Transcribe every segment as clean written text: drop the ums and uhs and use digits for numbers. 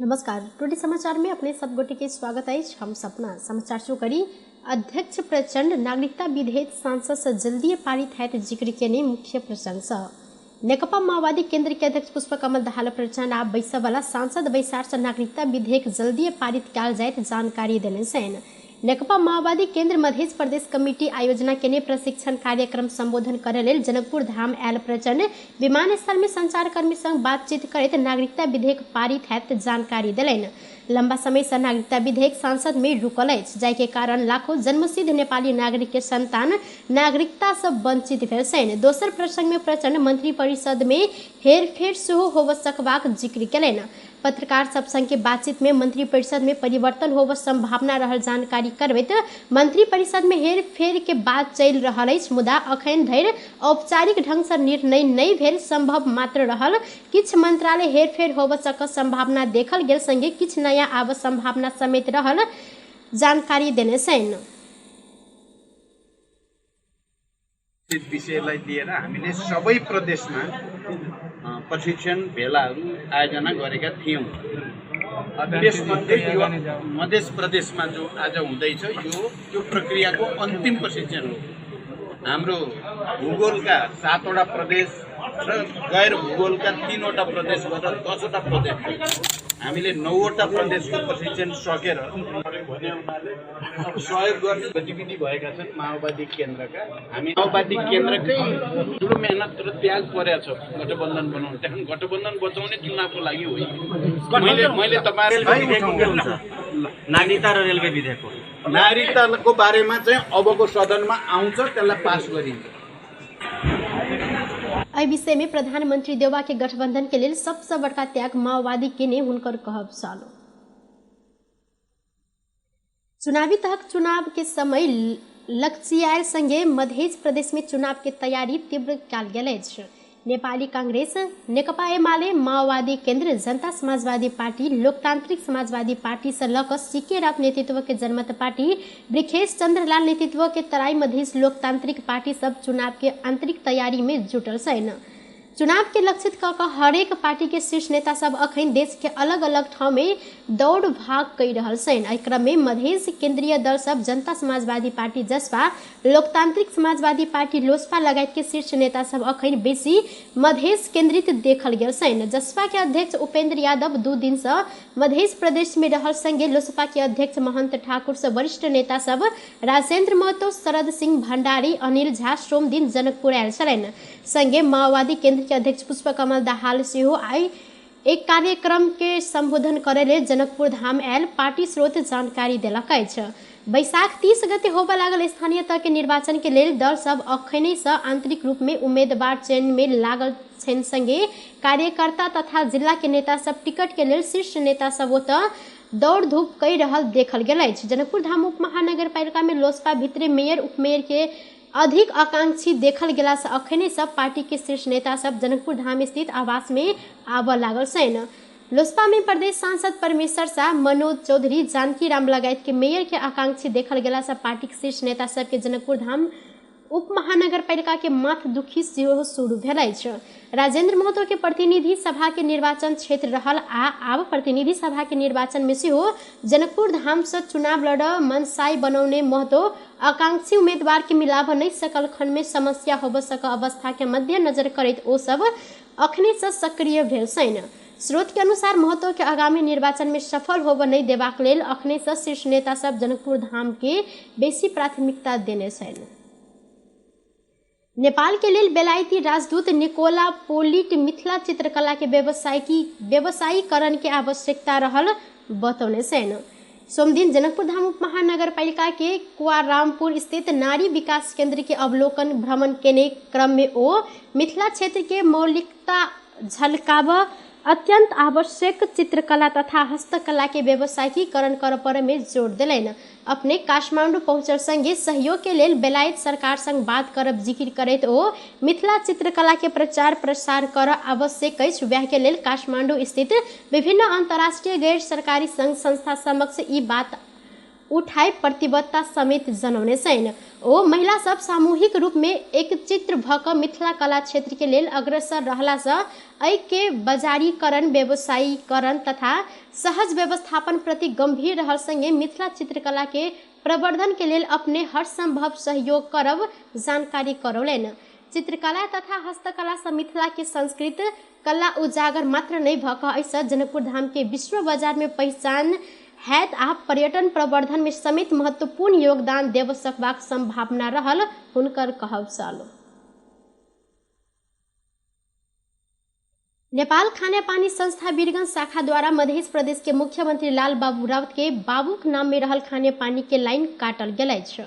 नमस्कार, टुडे समाचार में अपने सब गोटे के स्वागत है। हम सपना समाचार शुरू करी। अध्यक्ष प्रचंड नागरिकता विधेयक सांसद से जल्दी पारित है जिक्र के मुख्य प्रशंसा। नेकपा माओवादी केंद्र के अध्यक्ष पुष्प कमल दाहाल प्रचंड आ बैसय वाला सांसद बैसार से नागरिकता विधेयक जल्दी पारित कयल जायत जानकारी देने छनि। नेकपा माओवादी केंद्र मध्य प्रदेश कमिटी आयोजना केने प्रशिक्षण कार्यक्रम संबोधन करे लेल जनकपुर धाम आयल प्रचंड विमानस्थल में संचारकर्मी संग बातचीत करैत नागरिकता विधेयक पारित हैत जानकारी देलनि। लंबा समय से नागरिकता विधेयक संसद में रुकल अछि, जाहि के कारण लाखों जन्मसिद्ध नेपाली नागरिक के संतान नागरिकता से वंचित भेल छनि। दोसर प्रसंग में प्रचंड मंत्री परिषद में हेरफेर सेहो होबय सकबाक जिक्र केलनि। पत्रकार सब संग के बातचीत में मंत्री परिषद में परिवर्तन होबय संभावना रहल जानकारी करबैत मंत्री परिषद में हेरफेर के बात चलि रहल अछि, मुदा अखन धरि औपचारिक ढंग से निर्णय नहि भेल संभव मात्र रहल। किछु मंत्रालय हेरफेर होबय सक संभावना देखल गेल संगे किछु नया आब संभावना समेत रहल जानकारी देने छनि। विषयलाई लिएर हामीले सबै प्रदेशमा प्रशिक्षण भेलाहरू आयोजना गरेका थियौँ। त्यसमध्ये यो मध्य प्रदेशमा जो आज हुँदैछ यो त्यो प्रक्रियाको अन्तिम प्रशिक्षण हो। हाम्रो भूगोलका 7वटा प्रदेश र गैर भूगोलका 3वटा प्रदेश गरेर 10वटा प्रदेश, हामीले 9वटा प्रदेशको प्रशिक्षण सकेर भने उनीहरूले सहयोग गर्ने गतिविधि भएका छन्। माओवादी केन्द्रका हामी माओवादी केन्द्रकै ठुलो मेहनत र त्याग परेको छ गठबन्धन बनाउनु। त्यहाँ गठबन्धन बचाउने चुनावको लागि होइन। मैले तपाईँहरूले नागरिकता र रेलवे विधेयकको नागरिकताको बारेमा चाहिँ अबको सदनमा आउँछ, त्यसलाई पास गरिन्छ। एहि विषय में प्रधानमंत्री देउबा के गठबंधन के लेल सबसे बड़का त्याग माओवादी के ने हुनकर कहब सालो। चुनावी तहक चुनाव के समय लक्षियायल संगे मध्य प्रदेश में चुनाव के तैयारी तीव्र कयल गेल अछि। नेपाली कांग्रेस, नेकपा एमाले, माओवादी केंद्र, जनता समाजवादी पार्टी, लोकतांत्रिक समाजवादी पार्टी से लऽ कऽ सीके राउत नेतृत्व के जनमत पार्टी, ब्रिखेश चंद्रलाल नेतृत्व के तराई मधेश लोकतांत्रिक पार्टी सब चुनाव के आंतरिक तैयारी में जुटल छनि। चुनाव के लक्षित कऽ कऽ हरेक पार्टी के शीर्ष नेता सब अखन देश के अलग अलग ठाउँ में दौड़ भाग कहि रहल छनि। एहि क्रम में मधेश केंद्रीय दल सब जनता समाजवादी पार्टी जसपा, लोकतांत्रिक समाजवादी पार्टी लोसपा लगायत के शीर्ष नेता सब अखन बेसी मधेश केंद्रित देखल गेल छनि। जसपा के अध्यक्ष उपेंद्र यादव 2 दिन से मधेश प्रदेश में रहल संगे लोसपा के अध्यक्ष महंत ठाकुर से वरिष्ठ नेता सब राजेंद्र महतो, शरद सिंह भंडारी, अनिल झा सोम दिन जनकपुर आयल छलनि। संगे माओवादी केंद्र के अध्यक्ष पुष्प कमल दाहाल सेहो आइ एक कार्यक्रम के संबोधन करे लेल जनकपुर धाम आयल पार्टी स्रोत जानकारी देलक अछि। बैसाख 30 गते होबय लागल स्थानीय तह के निर्वाचन के लेल दल सब अखने से आंतरिक रूप में उम्मीदवार चयन में लागल छनि। संगे कार्यकर्ता तथा जिला के नेता सब टिकट के लेल शीर्ष नेता सब ओतऽ दौड़ धूप कहि रहल देखल गेल अछि। जनकपुर धाम उप महानगरपालिका में लोसपा भितरे मेयर उपमेयर के अधिक आकांक्षी देखल गेला से अखने सब पार्टी के शीर्ष नेता सब जनकपुर धाम स्थित आवास में आबऽ लागल छनि। लोसपा में प्रदेश सांसद परमेश्वर शाह, मनोज चौधरी, जानकी राम लगायत के मेयर के आकांक्षी देखल गेला से पार्टी के शीर्ष नेता सबके जनकपुर धाम उप महानगरपालिका के माथ दुखी सेहो शुरू भेल अछि। राजेंद्र महतो के प्रतिनिधि सभा के निर्वाचन क्षेत्र रहल आ आब प्रतिनिधि सभा के निर्वाचन में सेहो जनकपुर धाम से चुनाव लड़ मनसाई बनौने महतो आकांक्षी उम्मीदवार के मिलाब नहीं सकल खंड में समस्या होबय सक अवस्था के मद्देनजर करैत ओ सब अखने से सक्रिय भेल छनि। स्रोत के अनुसार महतो के आगामी निर्वाचन में सफल होबय नहीं देबाक लेल अखने से शीर्ष नेता सब जनकपुर धाम के बेसी प्राथमिकता देने छनि। नेपाल के लेल बेलायती राजदूत निकोला पोलिट मिथिला चित्रकला के व्यवसायीकरण के आवश्यकता रहल बतौने छनि। सोमदिन जनकपुर धाम उप महानगरपालिका के कुआरामपुर स्थित नारी विकास केंद्र के अवलोकन भ्रमण केने क्रम में ओ मिथिला क्षेत्र के मौलिकता झलकाब अत्यंत आवश्यक चित्रकला तथा हस्तकला के व्यवसायीकरण कर पर में जोर देलनि। अपने काठमांडू पहुँचल संगे सहयोग के लेल बेलायत सरकार संग बात करब जिक्र करैत ओ मिथिला चित्रकला के प्रचार प्रसार कर आवश्यक अछि। वएह के लेल काठमांडू स्थित विभिन्न अंतर्राष्ट्रीय गैर सरकारी संघ संस्था समक्ष ई बात उठाए प्रतिबद्धता समेत जनौने छनि। ओ महिला सब सामूहिक रूप में एकचित्र भ क मिथिला कला क्षेत्र के लेल अग्रसर रहला से एहि के बजारीकरण, व्यवसायीकरण तथा सहज व्यवस्थापन प्रति गंभीर रहल संगे मिथिला चित्रकला के प्रवर्धन के लेल अपने हर संभव सहयोग करब जानकारी करौलनि। चित्रकला तथा हस्तकला से मिथिला के संस्कृत कला उजागर मात्र नहीं भ क एहिसँ जनकपुर धाम के विश्व बाजार में पहचान हैत आ पर्यटन प्रवर्धन में समेत महत्वपूर्ण योगदान देव सकबाक संभावना रहल हुनकर कहब छल। नेपाल खानेपानी संस्था वीरगंज शाखा द्वारा मध्य प्रदेश के मुख्यमंत्री लाल बाबू राउत के बाबूक नाम में रहल खानेपानी के लाइन काटल गेल अछि।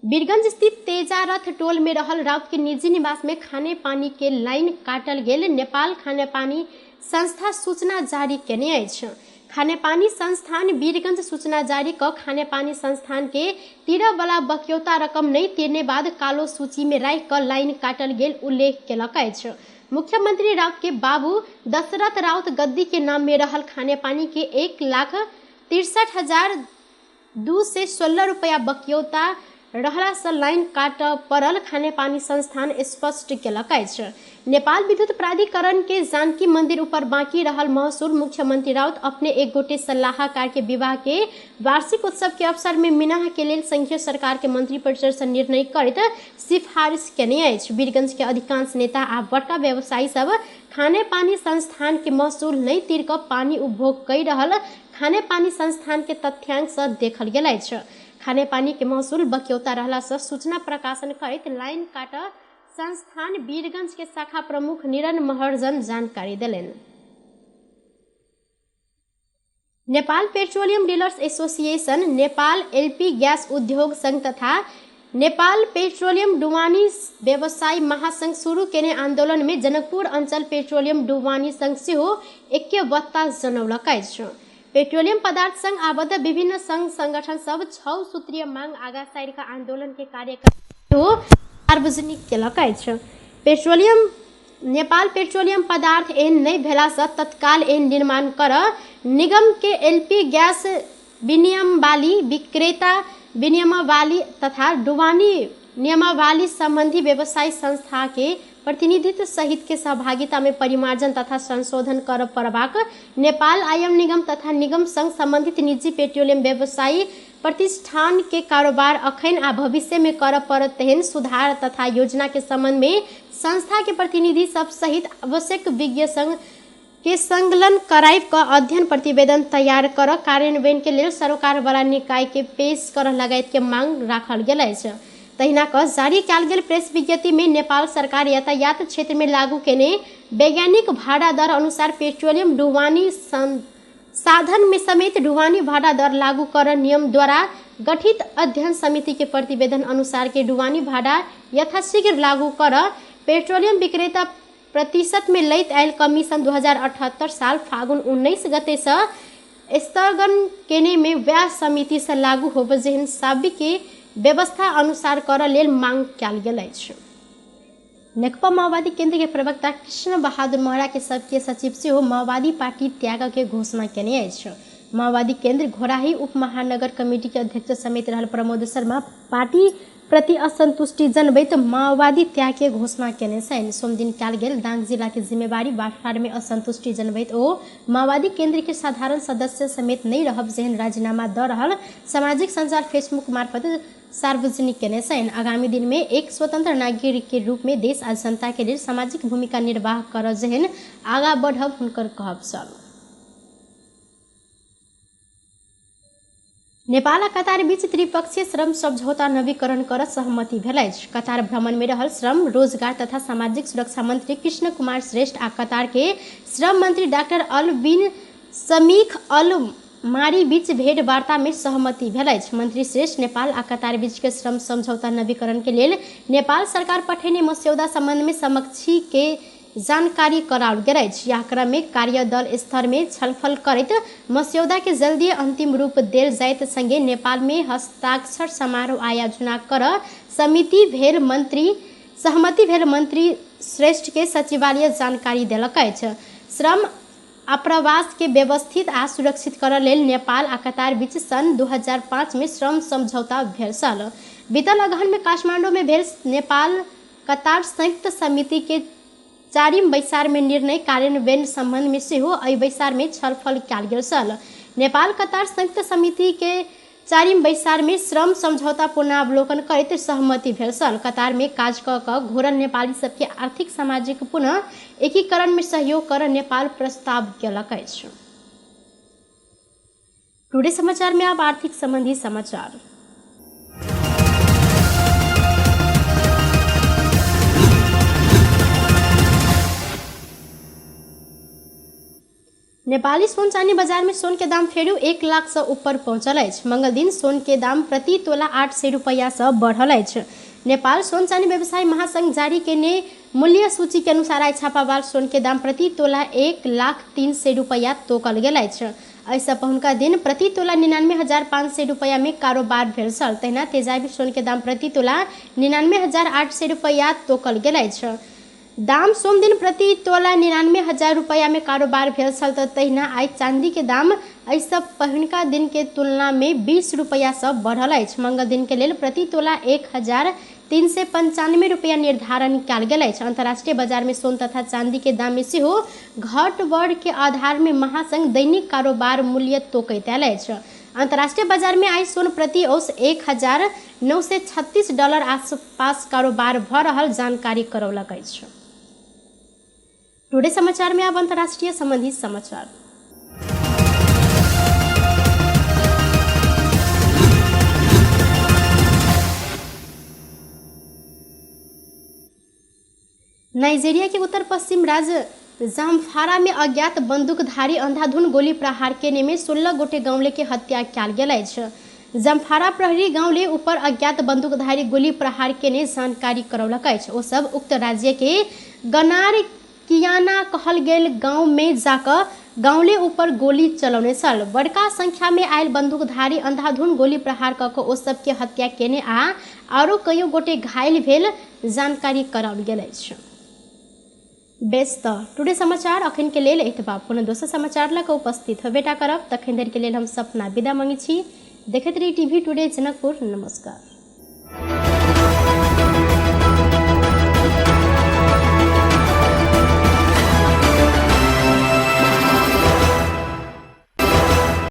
वीरगंज स्थित तेजारथ टोल में रहल राउत के निजी निवास में खानेपानी के लाइन काटल गेल नेपाल खानेपानी संस्था सूचना जारी केने अछि। खानेपानी संस्थान वीरगंज सूचना जारी क खानेपानी संस्थान के तीरह वाला बक्यौता रकम नहीं तिरने बाद कालो सूची में राखि क लाइन काटल गेल उल्लेख केलक अछि। मुख्यमंत्री राउत के बाबू दशरथ राउत गद्दी के नाम में रहल खानेपानी के 1,63,216 रुपया बक्यौता रहला से लाइन काट पड़ल खानेपानी संस्थान स्पष्ट केलक अछि। नेपाल विद्युत प्राधिकरण के जानकी मंदिर ऊपर बाकी रहल महसूल मुख्यमंत्री राउत अपने एक गोटे सलाहकार के विवाह के वार्षिक उत्सव के अवसर में मिनाह के लेल संघीय सरकार के मंत्री परिषद से निर्णय करैत सिफारिश केने अछि। वीरगंज के अधिकांश नेता आ बड़का व्यवसायी सब खानेपानी संस्थान के महसूल नहीं तिर क पानी उपभोग कर रहल खानेपानी संस्थान के तथ्यांक से देखल गेल अछि। खानेपानी के महसूल बक्यौता रहला से सूचना प्रकाशन करैत लाइन काट संस्थान वीरगंज के शाखा प्रमुख निरन महर्जन जानकारी देलनि। Nepal petroleum dealers association, Nepal LP gas उद्योग संघ तथा नेपाल पेट्रोलियम डुवानी व्यवसायी महासंघ शुरू केने आंदोलन में जनकपुर अंचल पेट्रोलियम डुवानी संघ सेहो ऐक्यबद्धता जनौलक अछि। पेट्रोलियम पदार्थ संघ आबद्ध विभिन्न संघ संगठन सब 6 सूत्रीय मांग आगा सारि क आंदोलन के कार्यक्रम सार्वजनिक केलक अछि। पेट्रोलियम नेपाल पेट्रोलियम पदार्थ एन नहि भेला से तत्काल एन निर्माण कर निगम के एलपी गैस विनियमवाली विक्रेता विनियमावली तथा डुबानी नियमावली संबंधी व्यवसायी संस्था के प्रतिनिधित्व सहित के सहभागिता में परिमार्जन तथा संशोधन कर पड़बाक नेपाल आयम निगम तथा निगम संग संबंधित निजी पेट्रोलियम व्यवसायी प्रतिष्ठान के कारोबार अखन आ भविष्य में कर पड़त तेहन सुधार तथा योजना के संबंध में संस्था के प्रतिनिधि सब सहित आवश्यक विज्ञ संघ के संकलन कराइब क अध्ययन प्रतिवेदन तैयार कर कार्यान्वयन के लेल सरोकार वाला निकाय के पेश कर लगायत के मांग राखल गेल अछि। तहिना क जारी कयल गेल प्रेस विज्ञप्ति में नेपाल सरकार यातायात क्षेत्र में लागू केने वैज्ञानिक भाड़ा दर अनुसार पेट्रोलियम डुबानी साधन में समेत ढुवानी भाड़ा दर लागू कर नियम द्वारा गठित अध्ययन समिति के प्रतिवेदन अनुसार के ढुवानी भाड़ा यथाशीघ्र लागू कर पेट्रोलियम विक्रेता प्रतिशत में लैत आयल कमीशन 2078 साल फागुन 19 गते से स्थगन केने में व्याह समिति से लागू होब जेहन साबी के व्यवस्था अनुसार कर लेल मांग कयल गेल अछि। नेकपा माओवादी केंद्र के प्रवक्ता कृष्ण बहादुर महरा के सबके सचिव सेहो माओवादी पार्टी त्याग के घोषणा केने अछि। माओवादी केंद्र घोराही उप महानगर कमेटी के अध्यक्ष समेत रहल प्रमोद शर्मा पार्टी प्रति असंतुष्टि जनबैत माओवादी त्याग के घोषणा केने छनि। सोमदिन कयल गेल दांग जिला के जिम्मेवारी बांटफाड़ में असंतुष्टि जनबैत ओ माओवादी केंद्र के साधारण सदस्य समेत नहीं रहब जेहन राजीनामा द रहल सामाजिक संचार फेसबुक मार्फत सार्वजनिक केने छनि। आगामी दिन में एक स्वतंत्र नागरिक के रूप में देश आ जनता के लेल सामाजिक भूमिका निर्वाह कर जेहन आगा बढ़ब हुनकर कहब छल। नेपाल आ कतार बीच त्रिपक्षीय श्रम समझौता नवीकरण कर सहमति भेल अछि। कतार भ्रमण में रहल श्रम रोजगार तथा सामाजिक सुरक्षा मंत्री कृष्ण कुमार श्रेष्ठ आ कतार के श्रम मंत्री डॉक्टर अल बिन समीख अल मारी बीच भेंट वार्ता में सहमति भेल अछि। मंत्री श्रेष्ठ नेपाल आ कतार बीच के श्रम समझौता नवीकरण के लेल नेपाल सरकार पठेने मस्यौदा संबंध में समक्षी के जानकारी कराओल गेल अछि। यह क्रम में कार्यदल स्तर में छलफल करैत मस्यौदा के जल्दी अंतिम रूप देल जाइत संगे नेपाल में हस्ताक्षर समारोह आयोजना कर समिति भेल मंत्री सहमति भेल मंत्री श्रेष्ठ के सचिवालय जानकारी देलक अछि। श्रम आप्रवास के व्यवस्थित आ सुरक्षित करऽ लेल नेपाल आ कतार बीच सन् 2005 में श्रम समझौता भेल छल। बीतल अगहन में काठमांडू में भेल नेपाल कतार संयुक्त समिति के चारिम बैसार में निर्णय कार्यान्वयन संबंध में सेहो एहि बैसार में छलफल कयल गेल छल। नेपाल कतार संयुक्त समिति के चारिम बैसार में श्रम समझौता पुनरावलोकन करैत सहमति भेल छल। कतार में काज कऽ कऽ घुरल नेपाली सबके आर्थिक सामाजिक पुनः एकीकरण में सहयोग कर नेपाल प्रस्ताव केलक अछि। टुडे समाचार में अब आर्थिक संबंधी समाचार। नेपाली सोन चानी बाजार में सोन के दाम फेरू 1 लाख से ऊपर पहुंचल अछि। मंगल दिन सोन के दाम प्रति तोला 800 रुपया से बढ़ल अछि। नेपाल सोन चानी व्यवसायी महासंघ जारी केने मूल्य सूची के अनुसार आइ छापावाल सोन के दाम प्रति तोला 1,03,000 रुपया तोकल गेल अछि। एहिसँ पहिलुका दिन प्रति तोला 99,500 रुपया में कारोबार भेल छल। तहिना तेजाबी सोन के दाम प्रति तोला 99,800 रुपया तोकल गेल अछि। दाम सोमदिन प्रति तोला 99,000 रुपया में कारोबार भेल छल त तहिना आइ चांदी के दाम एहिसँ पहिलुका दिन के तुलना में 20 रुपया से बढ़ल अछि। मंगल दिन के लेल प्रति तोला 1,395 रुपया निर्धारण कयल गेल अछि। अंतर्राष्ट्रीय बाजार में सोन तथा चांदी के दाम में सेहो घट बढ़ के आधार में महासंघ दैनिक कारोबार मूल्य तोकैत आयल अछि। अंतर्राष्ट्रीय बाजार में आइ सोन प्रति औस $1,936 आसपास कारोबार भ रहल जानकारी करौलक अछि। टुडे समाचार में अब अंतर्राष्ट्रीय संबंधी समाचार। नाइजीरिया के उत्तर पश्चिम राज्य जामफारा में अज्ञात बंदूकधारी अंधाधुन गोली प्रहार केने में 16 गोटे गाउँले के हत्या कयल गेल अछि। जमफारा प्रहरी गाउँले ऊपर अज्ञात बंदूकधारी गोली प्रहार केने जानकारी करौलक अछि। ओ सब उक्त राज्य के गनार कियाना कहल गेल गाँव में जाकर गाउँले ऊपर गोली चलौने छल। बड़का संख्या में आयल बंदूकधारी अंधाधुन गोली प्रहार कऽ ओ सबके हत्या केने आ आरो कईयो गोटे घायल भेल जानकारी कराओल गेल अछि। बेस त टुडे समाचार अखन के लेल एतबा। पुनः दोसर समाचार लऽ कऽ उपस्थित होबेटा करब। तखन धरि के लेल हम सपना विदा मांगै छी। देखैत रही टीवी टुडे जनकपुर। नमस्कार।